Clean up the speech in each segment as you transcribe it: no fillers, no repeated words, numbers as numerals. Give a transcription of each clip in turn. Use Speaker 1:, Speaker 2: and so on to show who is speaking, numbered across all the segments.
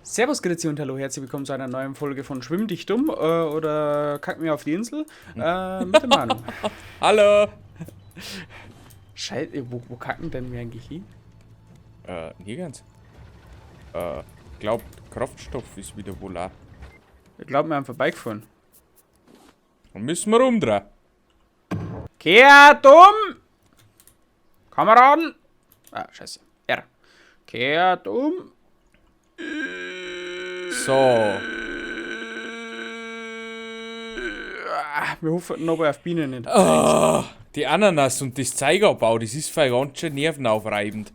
Speaker 1: Servus, Grüezi und hallo, herzlich willkommen zu einer neuen Folge von Schwimm dich dumm oder Kack mir auf die Insel mit dem Manu.
Speaker 2: Hallo!
Speaker 1: Scheiße, wo kacken denn wir eigentlich hin?
Speaker 2: Nirgends. Glaub, Kraftstoff ist wieder wohl auch.
Speaker 1: Ich glaub, wir haben vorbeigefahren.
Speaker 2: Dann müssen wir umdrehen.
Speaker 1: Kehrt um! Kameraden! Ah, scheiße. R. Kehrt um!
Speaker 2: So.
Speaker 1: Wir hoffen noch auf Bienen nicht.
Speaker 2: Oh, die Ananas und das Zeigerbau, das ist voll ganz schön nervenaufreibend.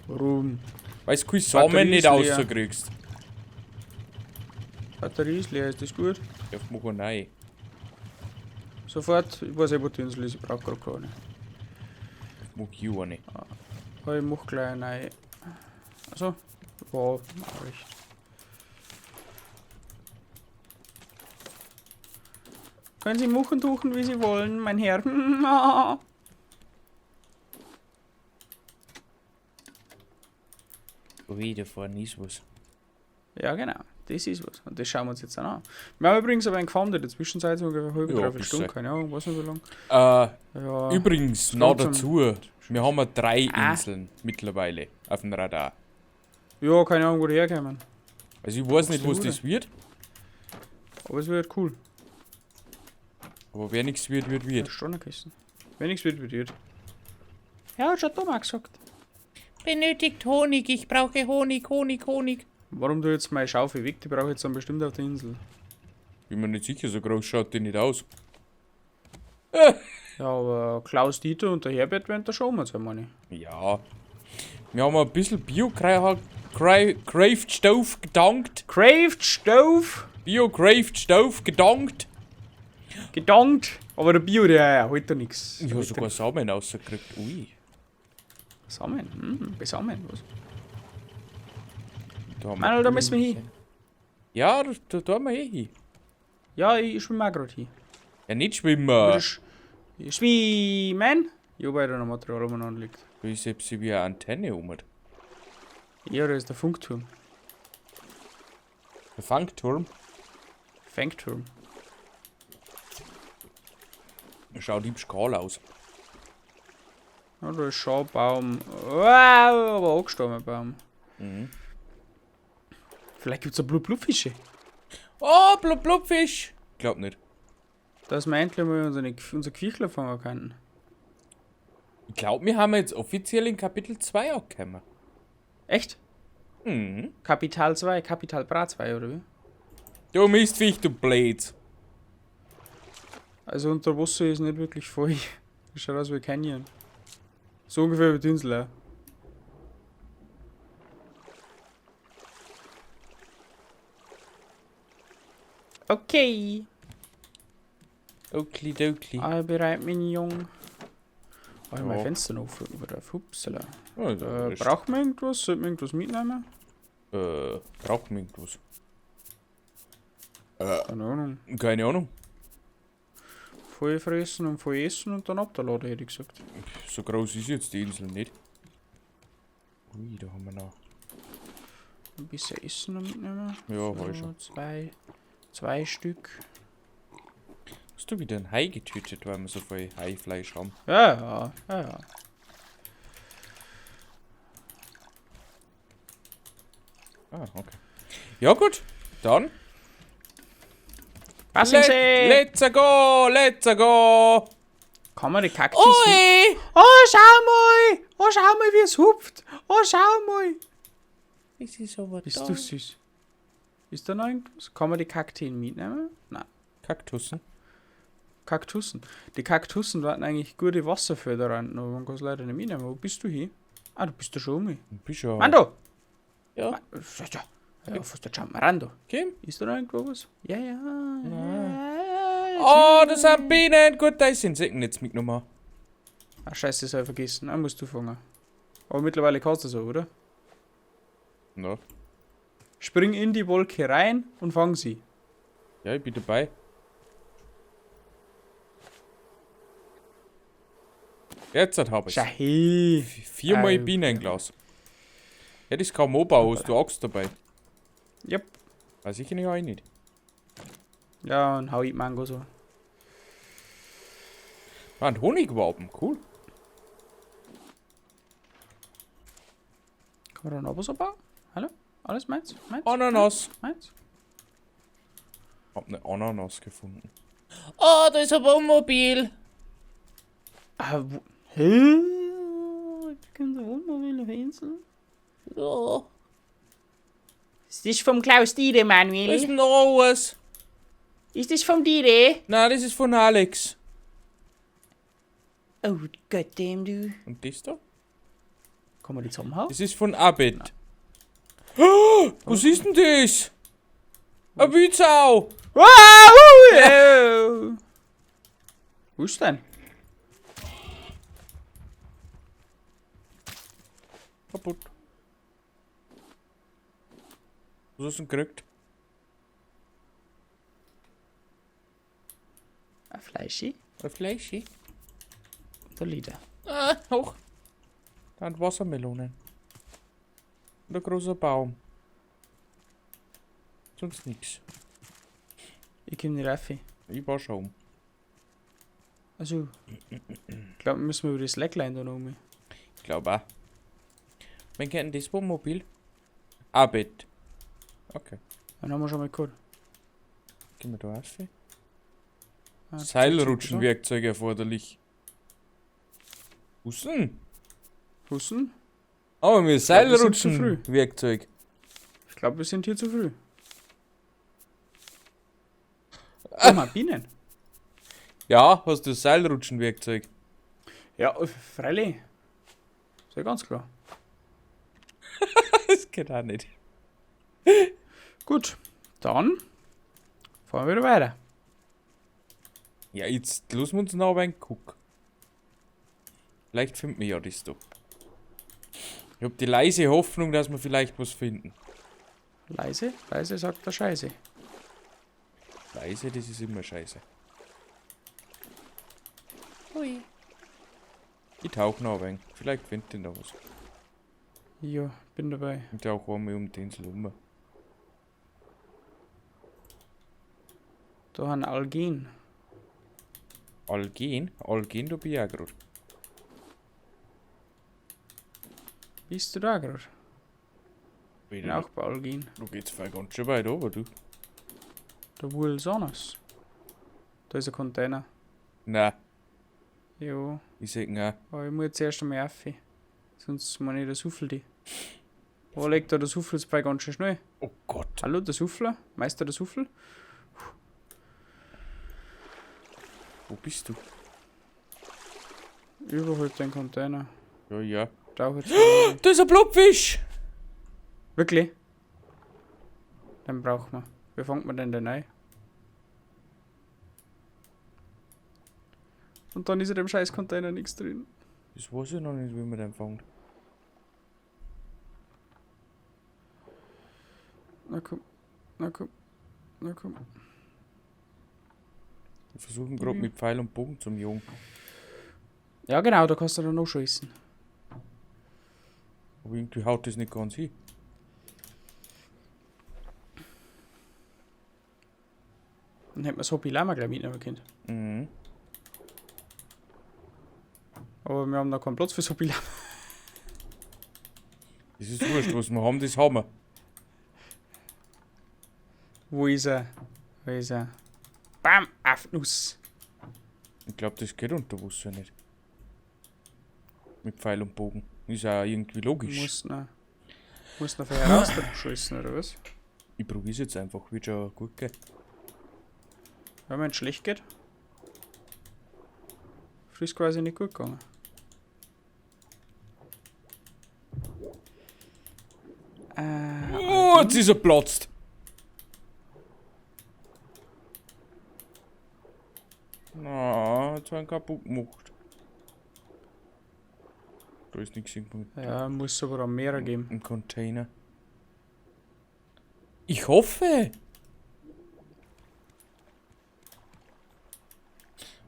Speaker 1: Warum?
Speaker 2: Weil du keinen Samen
Speaker 1: Batterie
Speaker 2: nicht
Speaker 1: ist leer.
Speaker 2: rauskriegst.
Speaker 1: Batterie ist leer, ist das gut?
Speaker 2: Ja, mach ich neu.
Speaker 1: Sofort, ich weiß eh, wo die Insel ist, ich brauch grad keine.
Speaker 2: Mach ich auch nicht.
Speaker 1: Ah, ich mach gleich neu. Achso, wow, mach ich. Können Sie muchen tuchen, wie Sie wollen, mein Herr.
Speaker 2: Ui, da vorne ist was.
Speaker 1: Ja, genau. Das ist was. Und das schauen wir uns jetzt an. Wir haben übrigens aber einen gefarmt in der Zwischenzeit, so ungefähr halbe,
Speaker 2: Ja,
Speaker 1: dreiviertel
Speaker 2: bis
Speaker 1: Stunde,
Speaker 2: sei.
Speaker 1: keine Ahnung, weiß nicht wie lang. Ja.
Speaker 2: Übrigens,
Speaker 1: Es
Speaker 2: noch
Speaker 1: kommt zum
Speaker 2: dazu, wir haben ja 3
Speaker 1: Ah.
Speaker 2: Inseln mittlerweile auf dem Radar.
Speaker 1: Ja, keine Ahnung, wo die herkommen.
Speaker 2: Also ich weiß nicht, was
Speaker 1: Absolut.
Speaker 2: das wird.
Speaker 1: Aber es wird cool.
Speaker 2: Aber wer nichts wird, wird, wird.
Speaker 1: Ja, Stornerkisten. Wer nichts wird, wird, wird. Ja, hat schon Thomas gesagt.
Speaker 2: Benötigt Honig, ich brauche Honig, Honig, Honig.
Speaker 1: Warum du jetzt meine Schaufel weg? Die brauche ich jetzt dann bestimmt auf der Insel.
Speaker 2: Bin mir nicht sicher, so groß schaut die nicht aus.
Speaker 1: Ja, aber Klaus Dieter und der Herbert werden da schon um sein, meine ich.
Speaker 2: Ja. Wir haben ein bisschen Bio-Craft-Stove gedankt.
Speaker 1: Craft-Stove?
Speaker 2: Bio-Craft-Stove gedankt.
Speaker 1: Gedankt. Aber der Bio, der holt da nix.
Speaker 2: Ich hab sogar Samen rausgekriegt. Ui.
Speaker 1: Samen? Hm, Besamen, was?
Speaker 2: Da haben wir
Speaker 1: Manuel, da müssen wir hin.
Speaker 2: Blümchen. Ja, da haben wir eh hin.
Speaker 1: Ja, ich schwimme auch grad hin.
Speaker 2: Ja, nicht schwimmen.
Speaker 1: Schwimmen? Ja, weil da noch Material umeinander liegt.
Speaker 2: Da ist selbst wie eine Antenne um.
Speaker 1: Ja, da ist der Funkturm.
Speaker 2: Der Funkturm?
Speaker 1: Funkturm.
Speaker 2: Schaut hübsch kahl aus.
Speaker 1: Ja, da ist schon ein Baum. Wow, aber angestorbener Baum.
Speaker 2: Mhm.
Speaker 1: Vielleicht gibt's da Blub-Blub-Fische.
Speaker 2: Oh, Blub-Blub-Fisch! Glaub nicht.
Speaker 1: Dass wir endlich mal unser Quichler fangen können.
Speaker 2: Ich glaub, wir haben jetzt offiziell in Kapitel 2 angekommen.
Speaker 1: Echt?
Speaker 2: Mhm.
Speaker 1: Kapital 2, Kapital Bra 2, oder wie?
Speaker 2: Du Mistviech, du Blöd.
Speaker 1: Also unter Wasser ist nicht wirklich voll. Das schaut aus wie Canyon. So ungefähr wie die Insel auch. Okay.
Speaker 2: Okidokli.
Speaker 1: Ah, bereit, mein Jung. Oh, ich hab mein
Speaker 2: Ja.
Speaker 1: Fenster noch offen. Upsala.
Speaker 2: Oh, da ist
Speaker 1: Braucht man irgendwas? Sollte man irgendwas mitnehmen?
Speaker 2: Braucht man irgendwas?
Speaker 1: Keine Ahnung.
Speaker 2: Keine Ahnung.
Speaker 1: Voll fressen und voll essen und dann ab der Lade, hätte ich gesagt.
Speaker 2: So groß ist jetzt die Insel nicht. Ui, da haben wir noch.
Speaker 1: Ein bisschen Essen noch mitnehmen.
Speaker 2: Ja,
Speaker 1: so,
Speaker 2: weiß schon.
Speaker 1: Zwei Stück.
Speaker 2: Hast du wieder ein Hai getötet, weil wir so viel Haifleisch haben?
Speaker 1: Ja, ja, ja, ja.
Speaker 2: Ah, okay. Ja, gut. Dann.
Speaker 1: Was ist denn?
Speaker 2: Let's go, let's go!
Speaker 1: Kann man die Kaktus
Speaker 2: Ui!
Speaker 1: Oh, schau mal! Oh, schau mal, wie es hupft! Oh, schau mal!
Speaker 2: Es ist aber
Speaker 1: Bist
Speaker 2: da.
Speaker 1: du süß? Ist da noch irgendwas? Kann man die Kakteen mitnehmen? Nein.
Speaker 2: Kaktussen?
Speaker 1: Kaktussen. Die Kaktussen warten eigentlich gute Wasserförderer, aber man kann es leider nicht mitnehmen. Wo bist du hier? Ah, du bist da schon um mich.
Speaker 2: Bist ja.
Speaker 1: Mando!
Speaker 2: Ja.
Speaker 1: Ja, ja, fast der Jump. Marando.
Speaker 2: Kim?
Speaker 1: Ist da noch irgendwo was? Ja, ja. Ja,
Speaker 2: Oh, das sind Bienen! Gut, da ist Insektennetz mitgenommen.
Speaker 1: Ah, scheiße, das hab ich vergessen. Ah, musst du fangen. Aber mittlerweile kannst du so, oder?
Speaker 2: Na.
Speaker 1: Spring in die Wolke rein und fang sie.
Speaker 2: Ja, ich bin dabei. Jetzt hab ich's.
Speaker 1: Schau hin.
Speaker 2: Viermal
Speaker 1: Au.
Speaker 2: Bienenglas. Ja, das kann man bauen, hast du Axt dabei?
Speaker 1: Yep.
Speaker 2: Weiß ich nicht, auch nicht.
Speaker 1: Ja, und hau ich Mango so.
Speaker 2: Ah, ein Honigwaben, cool.
Speaker 1: Kann man da noch was abbauen? Hallo? Alles meins? Meins?
Speaker 2: Ananas.
Speaker 1: Meins?
Speaker 2: Hab ne Ananas gefunden.
Speaker 3: Oh, da ist ein Wohnmobil.
Speaker 1: Ah, wo? Hä? Ich kann so Wohnmobil auf der Insel.
Speaker 3: Ja.
Speaker 1: Ist das vom Klaus Dide,
Speaker 2: Da ist
Speaker 1: Manuel?
Speaker 2: noch was.
Speaker 1: Ist das vom Dide?
Speaker 2: Nein, das ist von Alex.
Speaker 1: Oh, goddamn, du.
Speaker 2: Und das da?
Speaker 1: Kann man die zusammenhauen?
Speaker 2: Das ist von Abed. Oh, was ist denn das? Ein Wildsau!
Speaker 1: Wow! Wo ist denn?
Speaker 2: Kaputt. Was hast du denn gekriegt?
Speaker 1: Ein Fleischi.
Speaker 2: Ein Fleischi.
Speaker 1: Und ein Liter.
Speaker 2: Ah, hoch. Da sind Wassermelonen. Und ein großer Baum. Sonst nix.
Speaker 1: Ich komm nicht rauf.
Speaker 2: Ich war schon um.
Speaker 1: Also, ich glaube, wir müssen über die Slackline da noch um.
Speaker 2: Ich glaube auch. Wen kennt denn das Wohnmobil? Abed. Okay.
Speaker 1: Dann haben wir schon mal gehabt.
Speaker 2: Gehen wir da rauf.
Speaker 1: Ah,
Speaker 2: Seilrutschenwerkzeug erforderlich. Was denn?
Speaker 1: Hussen?
Speaker 2: Aber wir
Speaker 1: glaub, wir sind zu
Speaker 2: Seilrutschenwerkzeug.
Speaker 1: Ich glaube, wir sind hier zu früh. Oh, mal Bienen.
Speaker 2: Ja, hast du Seilrutschenwerkzeug?
Speaker 1: Ja, freilich. Ist ja ganz klar.
Speaker 2: Das geht auch nicht.
Speaker 1: Gut, dann fahren wir wieder weiter.
Speaker 2: Ja, jetzt lassen wir uns noch einen gucken. Vielleicht finden wir ja das da. Ich hab die leise Hoffnung, dass wir vielleicht was finden.
Speaker 1: Leise, leise sagt der Scheiße.
Speaker 2: Leise, das ist immer scheiße.
Speaker 3: Hui.
Speaker 2: Ich tauche noch ein wenig. Vielleicht findet ihr noch was.
Speaker 1: Ja, bin dabei.
Speaker 2: Ich tauche einmal um die Insel rum.
Speaker 1: Da haben Algen.
Speaker 2: Algen? Algen, da bin ich auch grad.
Speaker 1: Bist du da gerade? Bin auch bei Algen.
Speaker 2: Du geht's voll ganz schön weit runter, du.
Speaker 1: Da wohl anders. Da ist ein Container.
Speaker 2: Nein,
Speaker 1: Jo,
Speaker 2: ich seh ihn auch.
Speaker 1: aber ich muss jetzt erst einmal rauf. Sonst meine ich, der Suffel die. Wo legt da der Suffel jetzt bei ganz schön schnell?
Speaker 2: Oh Gott.
Speaker 1: Hallo, der Suffler? Meister der Suffel?
Speaker 2: Wo bist du?
Speaker 1: Überholt den Container.
Speaker 2: Ja, ja.
Speaker 1: Tauch jetzt mal.
Speaker 2: Da ist ein Blobfisch!
Speaker 1: Wirklich? Den brauchen wir. Wie fängt man denn den ein? Und dann ist in dem scheiß Container nichts drin.
Speaker 2: Das weiß ich noch nicht, wie man den fängt.
Speaker 1: Na komm, na komm, na komm.
Speaker 2: Wir versuchen gerade mit Pfeil und Bogen zum Jungen.
Speaker 1: Ja genau, da kannst du dann noch schießen.
Speaker 2: Aber irgendwie haut das nicht ganz hin.
Speaker 1: Dann hätten wir das Hobby Lama gleich mitnehmen können.
Speaker 2: Mhm.
Speaker 1: Aber wir haben noch keinen Platz für Hobby Lama.
Speaker 2: Das ist wurscht, was wir haben, das haben wir.
Speaker 1: Wo ist er? Wo ist er? Bam! Auf Nuss!
Speaker 2: Ich glaube, das geht unter Wasser nicht. Mit Pfeil und Bogen. Ist ja irgendwie logisch.
Speaker 1: Muss noch vorher raus schießen, oder was?
Speaker 2: Ich probier's jetzt einfach, wird schon gut gehen.
Speaker 1: Wenn man schlecht geht. Früh ist quasi nicht gut gegangen.
Speaker 2: Oh, jetzt ist er platzt. Na, jetzt haben ihn kaputt gemacht. Da ist nichts irgendwo
Speaker 1: Ja, muss aber auch mehrere geben.
Speaker 2: im Container. Ich hoffe!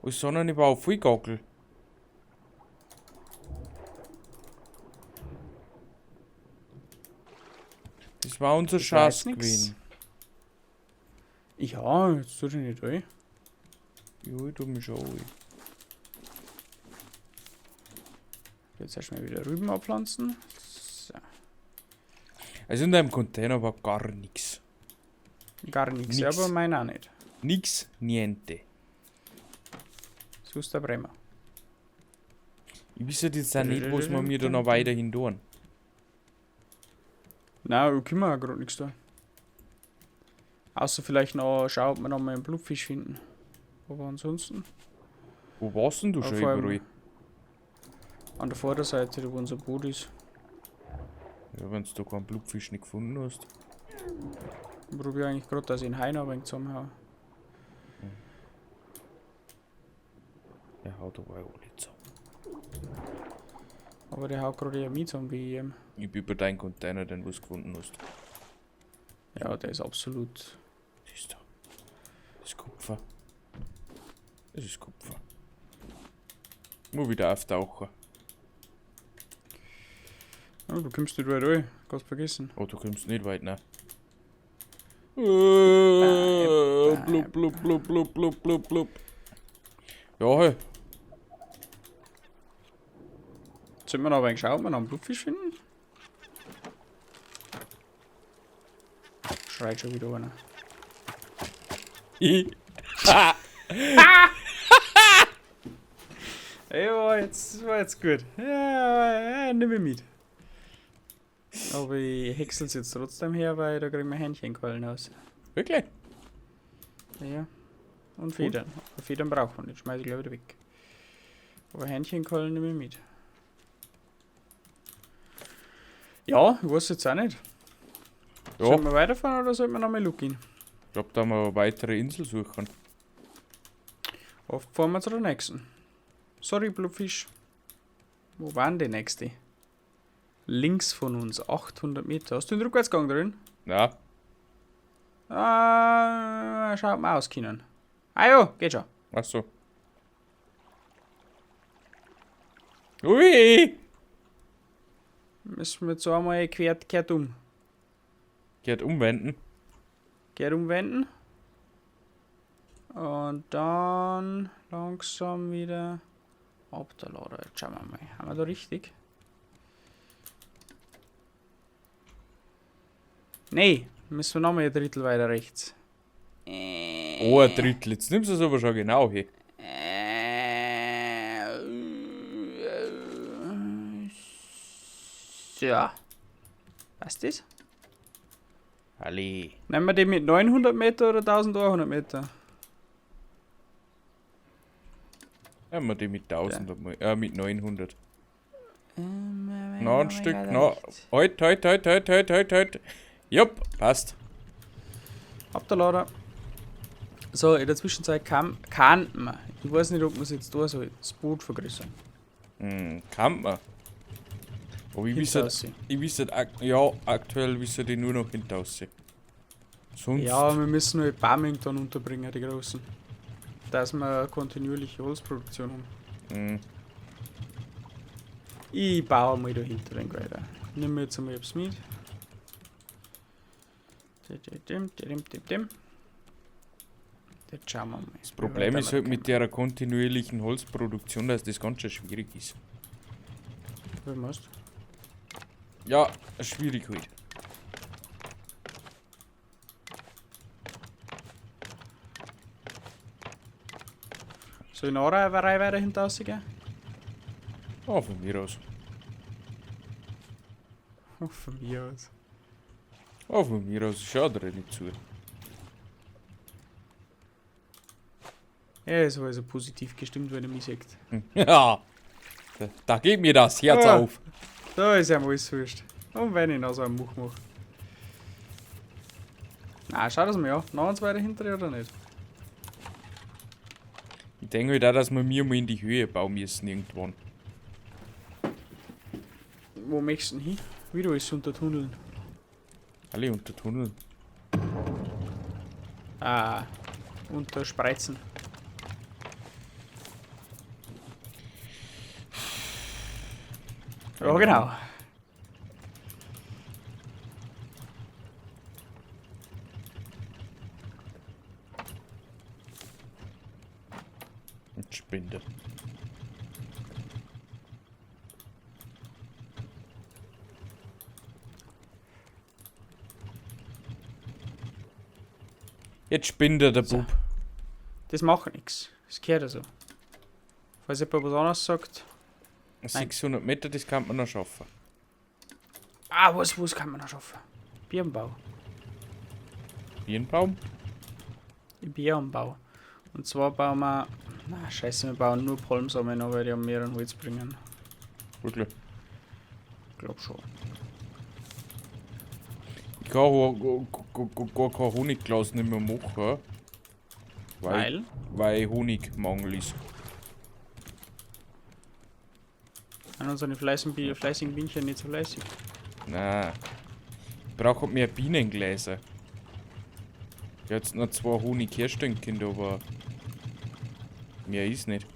Speaker 2: Was sondern ich war auf Vollgackel. Das Das war unser
Speaker 1: Das war jetzt
Speaker 2: Schatz
Speaker 1: nix.
Speaker 2: gewesen.
Speaker 1: Ja, jetzt tut ich nicht weh.
Speaker 2: Jo, ich tu mich schon weh.
Speaker 1: Jetzt erstmal wieder Rüben abpflanzen. So.
Speaker 2: Also in deinem Container war gar nichts.
Speaker 1: Gar nichts,
Speaker 2: Nix.
Speaker 1: aber meiner auch nicht.
Speaker 2: Nix, niente.
Speaker 1: So ist der Bremer.
Speaker 2: Ich weiß jetzt auch nicht, was wir mir da noch weiterhin tun.
Speaker 1: Nein, ich kümmere auch gerade nichts da. Außer vielleicht noch schauen, ob wir noch mal einen Blutfisch finden. Aber ansonsten.
Speaker 2: Wo warst denn du
Speaker 1: Aber
Speaker 2: schon
Speaker 1: vor allem
Speaker 2: überall?
Speaker 1: An der Vorderseite, wo unser Boot ist.
Speaker 2: Ja, wenn du keinen Blutfisch nicht gefunden hast.
Speaker 1: Ich probiere eigentlich gerade, dass ich einen Hai noch ein wenig zusammenhaue.
Speaker 2: Der haut aber auch nicht zusammen.
Speaker 1: Aber der haut gerade eher mich zusammen wie ich ihm.
Speaker 2: Ich bin bei deinem Container, den du gefunden hast.
Speaker 1: Ja, der ist absolut.
Speaker 2: Siehst du? Das ist Kupfer. Das ist Kupfer. Muss wieder auftauchen.
Speaker 1: Oh, du kommst nicht weit rein. Kannst vergessen.
Speaker 2: Oh, du kommst nicht weit, ne?
Speaker 1: Bye,
Speaker 2: Blub, blub, blub, blub, blub, blub, blub. Ja, hey.
Speaker 1: Sollen wir noch ein wenig schauen, ob wir noch einen Blutfisch finden? Schreit schon wieder einer. Ey, war jetzt gut. Ja, ja, nimm ich mit. Aber ich häcksel's jetzt trotzdem her, weil da kriegen wir Hähnchenquallen aus.
Speaker 2: Wirklich?
Speaker 1: Ja. Und Federn. Aber Federn braucht man nicht, schmeiß ich gleich wieder weg. Aber Hähnchenquallen nehme ich mit. Ja, ich weiß jetzt auch nicht.
Speaker 2: Ja,
Speaker 1: Sollen wir weiterfahren oder sollten wir nochmal looken?
Speaker 2: ich glaube, da haben wir eine weitere Insel suchen.
Speaker 1: Oft fahren wir zu der nächsten. Sorry, Blutfisch. Wo war denn die nächste? Links von uns, 800 Meter. Hast du den Rückwärtsgang drin?
Speaker 2: Ja,
Speaker 1: Ah, schaut mal aus können. Ah ja, geht schon.
Speaker 2: ach so. Ui!
Speaker 1: Müssen wir jetzt einmal quer um.
Speaker 2: Kehrt umwenden.
Speaker 1: Kehrt umwenden. Und dann langsam wieder ab der Lade. Jetzt schauen wir mal. Haben wir da richtig? Nee, müssen wir nochmal ein Drittel weiter rechts.
Speaker 2: Oh, ein Drittel. Jetzt nimmst du es aber schon genau hin.
Speaker 1: Ja. Was ist das?
Speaker 2: Alle.
Speaker 1: Nehmen wir den mit 900 Meter oder 1100 Meter?
Speaker 2: Nehmen wir die mit 1000 einmal. Mit 900. Noch ein Stück, noch. Halt, halt, halt, halt, halt, halt, halt. Jupp, passt.
Speaker 1: Ab der Lader. So, in der Zwischenzeit kann man, ich weiß nicht, ob man es jetzt da soll, das Boot vergrößern.
Speaker 2: Hm, kann man. Aber ich
Speaker 1: Hinter
Speaker 2: weiß ich weiß ja, aktuell wisse ich nur noch hinter. Sonst.
Speaker 1: Ja, wir müssen nur die Bäume dann unterbringen, die großen. Dass wir kontinuierliche Holzproduktion haben.
Speaker 2: Hm,
Speaker 1: Ich baue mal dahinter den weiter. Nimm mir jetzt einmal etwas mit. Dim, dim, dim, dim. Jetzt schauen wir mal.
Speaker 2: Das Problem ist halt mit der kontinuierlichen Holzproduktion, dass das ganz schön schwierig ist.
Speaker 1: Wie machst du?
Speaker 2: Ja, schwierig halt.
Speaker 1: Soll ich noch eine Reihe weiter hinter rausgehen?
Speaker 2: Ah, von mir aus.
Speaker 1: Oh, von mir aus.
Speaker 2: Ah, von mir aus. Schau dir nicht zu.
Speaker 1: Er ist also positiv gestimmt, wenn er mich sieht.
Speaker 2: Ja. Da geht mir das Herz
Speaker 1: Ja.
Speaker 2: auf.
Speaker 1: Da ist ja alles wurscht. Und wenn ich noch so einen Much mache. Na, schau das mal an. Noch eins weiter hinter dir oder nicht?
Speaker 2: Ich denke halt auch, dass wir mir mal in die Höhe bauen müssen irgendwann.
Speaker 1: Wo möchtest du denn hin? Wieder ist unter Tunneln.
Speaker 2: Alle unter Tunneln.
Speaker 1: Ah, unter Spreizen. Ja, genau.
Speaker 2: Spinnt er. Jetzt spinnt er, der
Speaker 1: So.
Speaker 2: Bub.
Speaker 1: Das macht nichts. Das gehört ja so. Falls jemand was anderes sagt.
Speaker 2: 600 Meter, das kann man noch schaffen.
Speaker 1: Ah, was kann man noch schaffen? Birnbau.
Speaker 2: Birnbaum?
Speaker 1: Birnbau. Und zwar bauen wir. Na, scheiße, wir bauen nur Palmsamen, aber die haben mehr an Holz bringen.
Speaker 2: Wirklich.
Speaker 1: Glaub schon.
Speaker 2: Ich kann gar kein Honigglas nicht mehr machen.
Speaker 1: Weil?
Speaker 2: Weil Honigmangel ist.
Speaker 1: An unsere fleißigen Bienchen nicht so fleißig.
Speaker 2: Nein. Ich brauche mehr Bienengläser. Ich hab jetzt noch 2 Honig herstellen können, aber mehr ist nicht.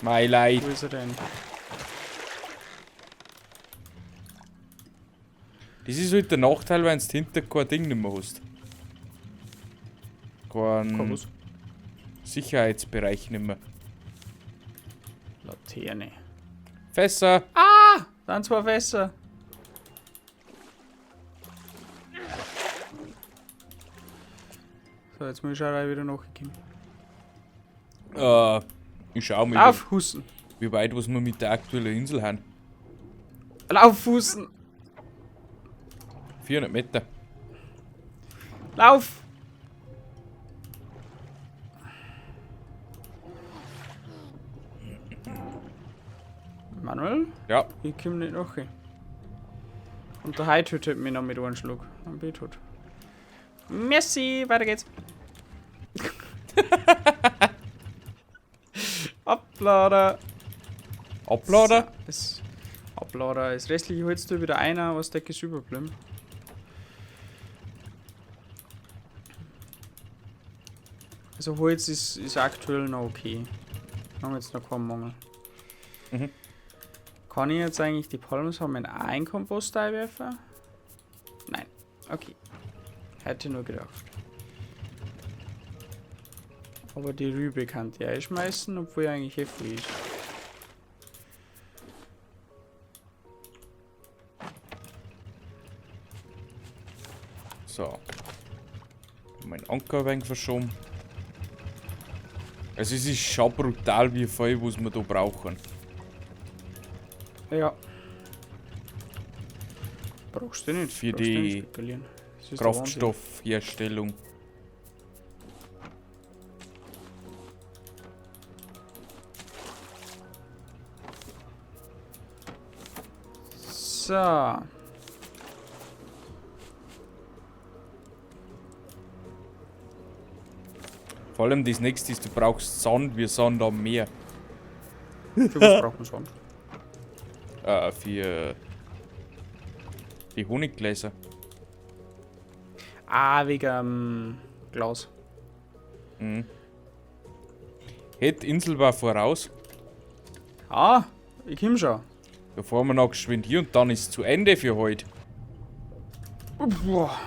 Speaker 2: Mei Leid.
Speaker 1: Wo ist er denn?
Speaker 2: Das ist halt der Nachteil, wenn du hinter kein Ding nicht mehr hast. Kein
Speaker 1: Kein was?
Speaker 2: Sicherheitsbereich nicht mehr.
Speaker 1: Laterne.
Speaker 2: Fässer!
Speaker 1: Ah! Da sind 2 Fässer! So, jetzt muss ich auch wieder nachgehen.
Speaker 2: Ich schau mal,
Speaker 1: Lauf, Husten!
Speaker 2: wie weit was wir mit der aktuellen Insel haben.
Speaker 1: Lauf, Husten!
Speaker 2: 400 Meter.
Speaker 1: Lauf! Manuel?
Speaker 2: Ja.
Speaker 1: Ich komm nicht nach. Und der Hai tötet mich noch mit einem Schluck. Dann bin ich tot. Merci, weiter geht's. Ablader.
Speaker 2: Ablader?
Speaker 1: So, das Ablader. Das restliche holst du wieder einer, was der ist überblieben. Also Holz ist aktuell noch okay. Haben wir jetzt noch keinen Mangel. Kann ich jetzt eigentlich die Palmsamen in einen Kompost einwerfen? Nein. Okay. Hätte ich nur gedacht. Aber die Rübe kann ich einschmeißen, obwohl ich eigentlich heftig ist.
Speaker 2: So. Mein Anker ein wenig verschoben. Also es ist schon brutal, wie viel, was wir da brauchen.
Speaker 1: Ja. Brauchst du nicht.
Speaker 2: Für
Speaker 1: Brauchst du nicht
Speaker 2: die
Speaker 1: spekulieren. Das ist der Wahnsinn.
Speaker 2: Kraftstoffherstellung.
Speaker 1: So.
Speaker 2: Vor allem das nächste ist, du brauchst Sand wie Sand am Meer.
Speaker 1: Für was braucht man Sand?
Speaker 2: Für die Honiggläser.
Speaker 1: Ah, wegen Glas.
Speaker 2: Hätte Insel war voraus.
Speaker 1: Ah, ich komm schon.
Speaker 2: Da fahren wir noch geschwind hier und dann ist zu Ende für heute.
Speaker 1: Boah.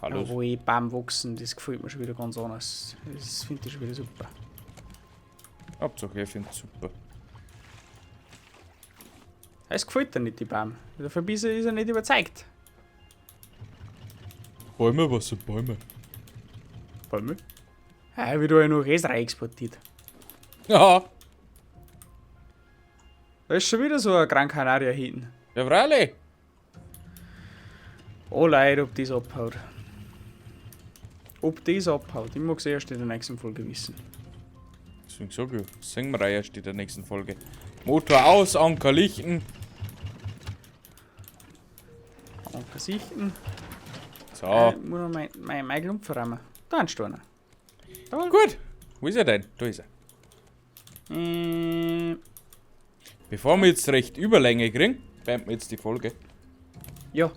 Speaker 2: Hallo.
Speaker 1: Ja, wo ich Baum wachsen, das gefällt mir schon wieder ganz anders. Das finde ich schon wieder super.
Speaker 2: Hauptsache, ich find's super.
Speaker 1: Es gefällt dir nicht, die Baum. Dafür ist er nicht überzeugt.
Speaker 2: Bäume, was sind Bäume?
Speaker 1: Bäume? Ja, wie du ja nur Res exportiert.
Speaker 2: Ja.
Speaker 1: Da ist schon wieder so ein Gran Canaria hinten.
Speaker 2: Ja, freilich.
Speaker 1: Oh Leute, ob das abhaut. Ob das abhaut, ich mag's erst in der nächsten Folge wissen.
Speaker 2: Deswegen sag ich, das sehen wir erst in der nächsten Folge. Motor aus, Anker lichten.
Speaker 1: Anker sichten.
Speaker 2: So.
Speaker 1: Muss noch mein Klumpf verrammen. Da ein Steiner. Da.
Speaker 2: Gut. Wo ist er denn? Da ist er. Bevor wir jetzt recht Überlänge kriegen, beenden wir jetzt die Folge.
Speaker 1: Ja.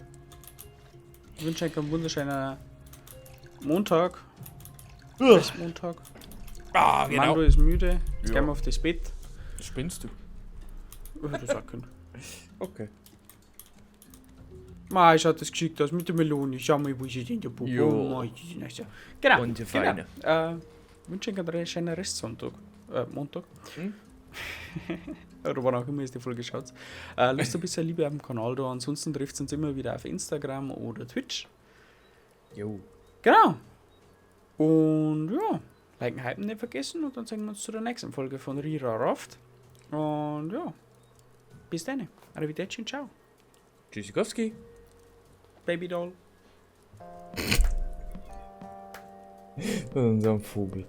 Speaker 1: Ich wünsche euch einen wunderschönen Montag. Montag.
Speaker 2: Ah, genau.
Speaker 1: Mando ist müde. Jetzt
Speaker 2: Ja.
Speaker 1: gehen wir auf das Bett.
Speaker 2: Spinnst du?
Speaker 1: Ich hätte das auch können.
Speaker 2: Okay.
Speaker 1: Mei, schaut das geschickt aus mit der Melone. Schau mal, wo ist denn der Bub?
Speaker 2: Jo.
Speaker 1: Oh, mei, die sind nice. Genau.
Speaker 2: Und die
Speaker 1: genau.
Speaker 2: Feine.
Speaker 1: Wünsche Ihnen einen schönen Restsonntag. Montag.
Speaker 2: Hm?
Speaker 1: Oder wann auch immer ihr die Folge schaut. Lasst ein bisschen Liebe auf dem Kanal da. Ansonsten trifft uns immer wieder auf Instagram oder Twitch.
Speaker 2: Jo.
Speaker 1: Genau. Und ja, liken, hypen nicht vergessen. Und dann sehen wir uns zu der nächsten Folge von Rira Raft. Und ja, bis dann. Arrivederci und ciao.
Speaker 2: Tschüssikowski.
Speaker 1: Baby Doll.
Speaker 2: Das ist ein Vogel.